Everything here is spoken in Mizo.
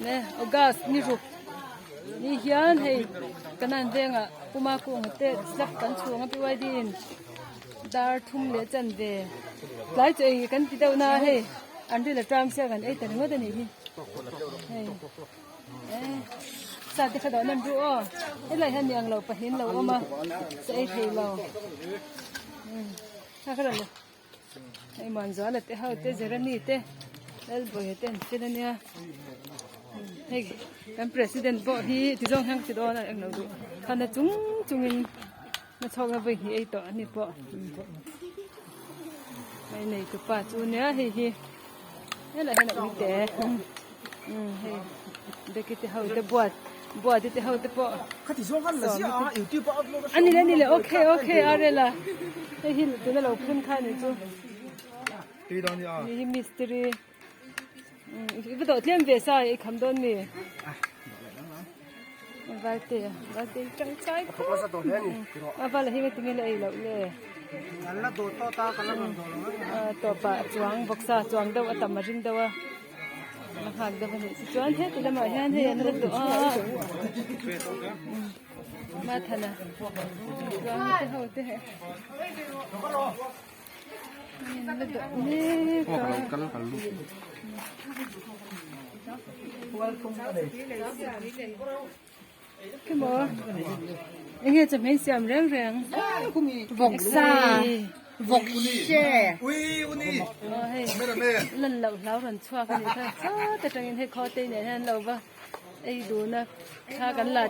Ne August ni ruk ni hian hei kanan vengah puma kung te slab kan chhung a pyd in dar thum leh chan ve tlai chu ei kan ti deuh na hei an ril a tang sia kan ei ta ringawt a nih hi hei eh sa te kha dawh nan ru aw helai hian mi ang lo pahnih an lo awm a sa ei thei lo kha kha rawn Hei Manzuala te ho te Jeremy te Lalbawiha te an fel ania hei kan president pawh hi ti zawng hian ka ti dawn a englo duh khana chung chungin na chhawk na vawi hnih ei tawh ani pawh hei nei tupa chu nia hei hi helai hian a ui te hei Becky te ho te buat buati te ho te pawh ani le ani le okay okay arela hei hi tuna lo phun kha ni chu ni hi mistiri i va dawh tlem ve sa i kham dawn mi valte valte tangkai a vala hi ngatinge la ei loh le tawpah chuang bawksa chuang deuh a tam a ring deuh a. A nghak deuh a nih chu chuan heti lamah hian hei an la duh a Mathana chuan te ho te hei an la duh mek a. Khimaw enge chawhmeh siam reng reng vawksa vawk she hei lan loh hlau rawn chhuak a nih kha sawt atangin hei khaw te nen hian an lo va ei dun a thla kan la.